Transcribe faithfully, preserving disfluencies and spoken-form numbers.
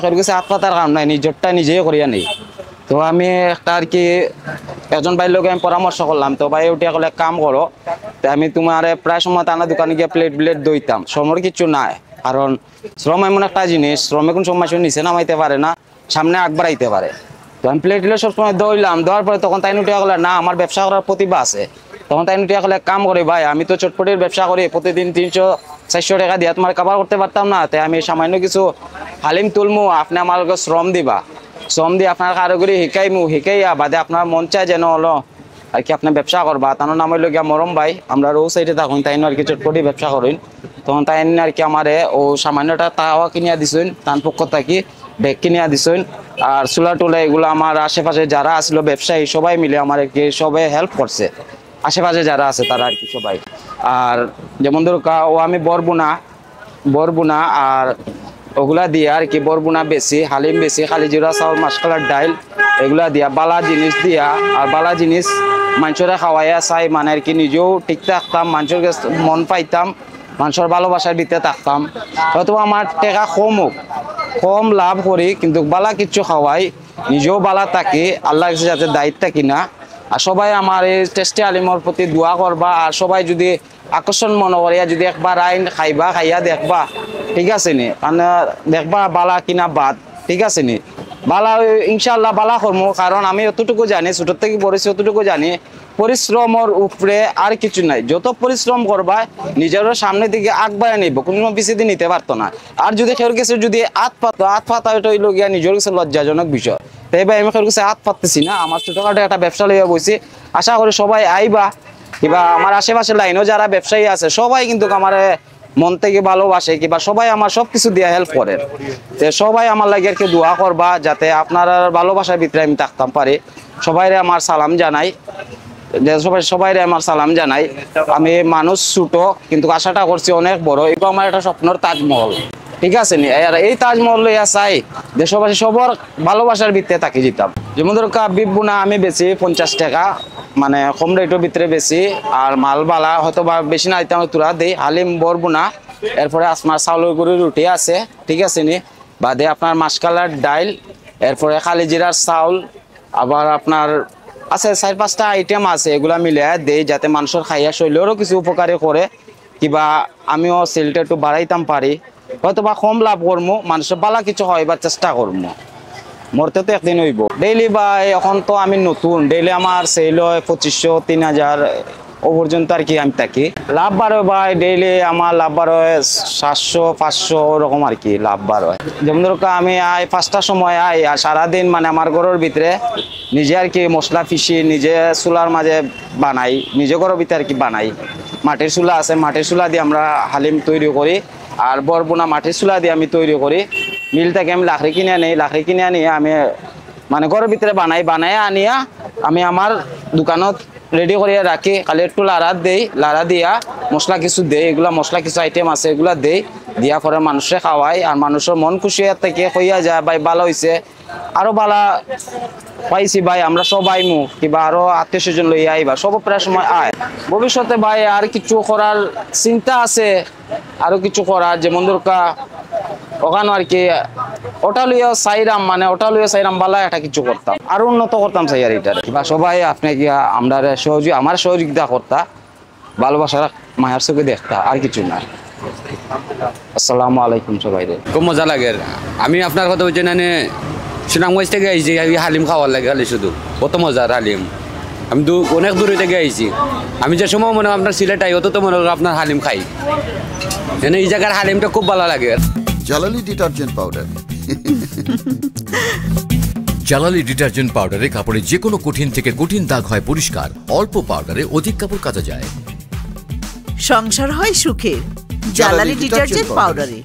কেউর গেছে আত পাতার কাম নাই, নিজরটা নিজেই করিয়া নেই। তো আমি একটা আর কি একজন ভাইর লগে আমি পরামর্শ করলাম, তো ভাই উঠিয়া কইলা, "এক কাম করো, তে আমি তুমারে প্রায় সময় তানার দোকানো গিয়া প্লেট প্লেট ধইতাম, শ্রমর কিছু নাই, কারণ শ্রম এমন একটা জিনিস, শ্রমে কুন সময় সে নিচে নামাইতে পারে না, সামনে আগ বাড়াইতে পারে।" তো আমি প্লেট প্লেট সবসময় ধইলাম, ধওয়ার পরে তখন তাইন উঠিয়া কইলা, "না, আমার ব্যবসা করার প্রতিভা আছে।" তখন তাইন উঠিয়া কইলা, "এক কাম করি ভাই, আমি তো চটপটির ব্যবসা করি, প্রতিদিন তিনশো চারশো টেকা দিয়া তুমারে cover করতে পারতাম না, তে আমি সামান্য কিছু হালিম তুলমু, আপনে আমার লগে শ্রম দিবা, শ্রম দিয়া আপনার কারিগরি হিকাইমু, হিকাইয়া বাদে আপনার মন চায় যেন অইলো আর কি আপনে ব্যবসা করবা।" তানর নাম অইলো গিয়া মরম ভাই, আমরার অউ সাইডে থাকইন, তাইন আর কি চটপটি ব্যবসা করইন। তখন তাইন আর কি আমারে অউ সামান্য একটা তাওয়া কিনিয়া দিছইন, তান পক্ষ থাকি ডেক কিনিয়া দিছইন। আর চুলা টুলা এগুলা আমার আশেপাশে যারা আছিল ব্যবসায়ী সবাই মিলে আমার আর কি সবে help করছে, আশেপাশে যারা আছে তারা আর কি সবাই। আর যেমন ধরো কা-, ও আমি বরবুনা, বরবুনা আর ওগুলা দিয়া আর কি বরবুনা বেশি, হালিম বেশি, খালি জিরা চাউল, মাসকলার ডাইল, এগুলা দিয়া, বালা জিনিস দিয়া, আর বালা জিনিস মানষরে খাওয়াইয়া চাই, মানে আর কি নিজেও ঠিক থাকতাম, মানষর গেছ মন পাইতাম, মানষর ভালোবাসার ভিতরে থাকতাম। হয়তো আমার টেকা কম হোক, কম লাভ করি, কিন্তু বালা কিছু খাওয়াই, নিজেও বালা থাকি, আল্লাহর কাছে যাতে দায়িত্ব থাকি না। আর সবাই আমার এই টেস্টি হালিমর প্রতি দোয়া করবা, আর সবাই যদি আকর্ষণ মনে করিয়া যদি একবার আইন খাইবা, খাইয়া দেখবা, ঠিক আছে নি? মানে দেখবা বালা কিনা বাদ, ঠিক আছে নি? বালা, ইনশাআল্লাহ বালা করমু, কারণ আমি যতটুকু জানি, ছোট থাকি বড় অইছি, যতটুকু জানি, পরিশ্রমর উপরে আর কিছু নাই। যত পরিশ্রম করবা, নিজের সামনের দিকে আগ বাড়াই নিব, কোনো সময় পিছেদি নিতে পারতো না। আর যদি কেউর গেছে যদি আত পাতো, আত পাতা ওটা অইলো গিয়া নিজর গেছে লজ্জাজনক বিষয়। তাই ভাই আমি কেউর গেছে আত পাততেছি না, আমার ছোটখাটো একটা ব্যবসা লইয়া বইছি। আশা করি সবাই আইবা, কিবা আমার আশেপাশে লাইনও যারা ব্যবসায়ী আছে সবাই কিন্তু আমারে মন থাকি ভালোবাসে, কিবা সবাই আমার সব কিছু দিয়া help করে। তে সবাই আমার লাগি আর কি দোয়া করবা, যাতে আপনারার ভালোবাসার ভিতরে আমি থাকতাম পারি। সবাইরে আমার সালাম জানাই, যে সবাই, সবাইরে আমার সালাম জানাই। আমি মানুষ ছোট, কিন্তু আশাটা করছি অনেক বড়। এগুলো আমার একটা স্বপ্নর তাজমহল, ঠিক আছে নি? আর এই তাজমহল লইয়া চাই দেশবাসী সবার ভালোবাসার ভিতরে থাকি যেতাম। যেমন ধরো কা বিপ বুনা আমি বেচি পঞ্চাশ টাকা, মানে কম রেটর ভিতরে বেচি। আর মাল বালা হয়তো বা বেশি না দিতাম, তোরা দেই হালিম বর বুনা, এরপরে আসমার চাউলর গুঁড়ি রুটি আছে, ঠিক আছে নি? বাদে আপনার মাসকালার ডাইল, এরপরে খালি জিরার চাউল, আবার আপনার আছে চার পাঁচটা আইটেম আছে, এগুলা মিলে দেই যাতে মানুষের খাইয়া শরীরেরও কিছু উপকারে করে, কিবা আমিও সেলটা একটু বাড়াইতাম পারি, হয়তো বা কম লাভ করমু, মানুষের বালা কিছু খাওয়াইবার চেষ্টা করমু। মরতে তো একদিন অইব। ডেইলি ভাই, এখন তো আমি নতুন, ডেইলি আমার সেল হয় পঁচিশশো, তিন হাজার, ও পর্যন্ত আর কি আমি থাকি। লাভ বার হয় ভাই, ডেইলি আমার লাভ বার হয় সাতশো, পাঁচশো, ওরকম আর কি লাভ বার হয়। যেমন ধরো আমি আই পাঁচটার সময় আই, আর সারাদিন মানে আমার ঘরের ভিতরে নিজে আর কি মশলা পিষি, নিজে চুলার মাঝে বানাই, নিজে ঘরের ভিতরে আর কি বানাই। মাটির চুলা আছে, মাটির চুলা দিয়ে আমরা হালিম তৈরি করি। আর বরবুনা মাটির চুলা দিয়ে আমি তৈরি করি। মিল থেকে আমি লাকড়ি কিনে আনি, লাকড়ি কিনে আনিয়া আমি মানে ঘরের ভিতরে বানাই, বানাই আনিয়া আমি আমার দোকানত রেডি করিয়া রাখি। খালি একটু লাড়া দেই, লাড়া দিয়া মশলা কিছু দেই, এগুলা মশলা কিছু আইটেম আছে, এগুলা দেই, দিয়া পরে মানুষে খাওয়াই। আর মানুষের মন খুশি হইয়া থাকে, কইয়া যায়, "ভাই, ভালা অইছে, আরো ভালা পাইছি ভাই, আমরা সব আইমু, কিবা আরো আত্মীয় স্বজন লইয়া আইবা।" সব প্রায় সময় আয়। ভবিষ্যতে ভাই আর কিছু করার চিন্তা আছে, আরো কিছু করার, যেমন ধরো কা ওখানো আর কি ওটা লইয়া চাইরাম, মানে ওটা লইয়া চাইরাম, ভালা একটা কিছু করতাম, আরো উন্নত করতাম চাই আর এটা। বা সবাই আপনি কি আমরারে সহযোগি-, আমার সহযোগিতা করতা, ভালোবাসা, মায়ার চোখে দেখতা, আর কিছু না। আসসালামু আলাইকুম সবাইরে। খুব মজা লাগে। আমি আপনার কথা বলছি না নে, সুনামগঞ্জ থেকে আইছি, আমি হালিম খাওয়ার লাগে খালি শুধু। কত মজার হালিম। আমি দু-, অনেক দূরে থেকে আইছি। আমি যে সময় মনে হয় আপনার সিলেট আই, অত তো মনে হয় আপনার হালিম খাই। মানে এই জায়গার হালিমটা খুব ভালো লাগে। জালালি ডিটারজেন্ট পাউডার। জালালি ডিটারজেন্ট পাউডারে কাপড়ে যে কোনো কঠিন থেকে কঠিন দাগ হয় পরিষ্কার। অল্প পাউডারে অধিক কাপড় কাচা যায়। সংসার হয় সুখে। জালালি ডিটারজেন্ট পাউডারে।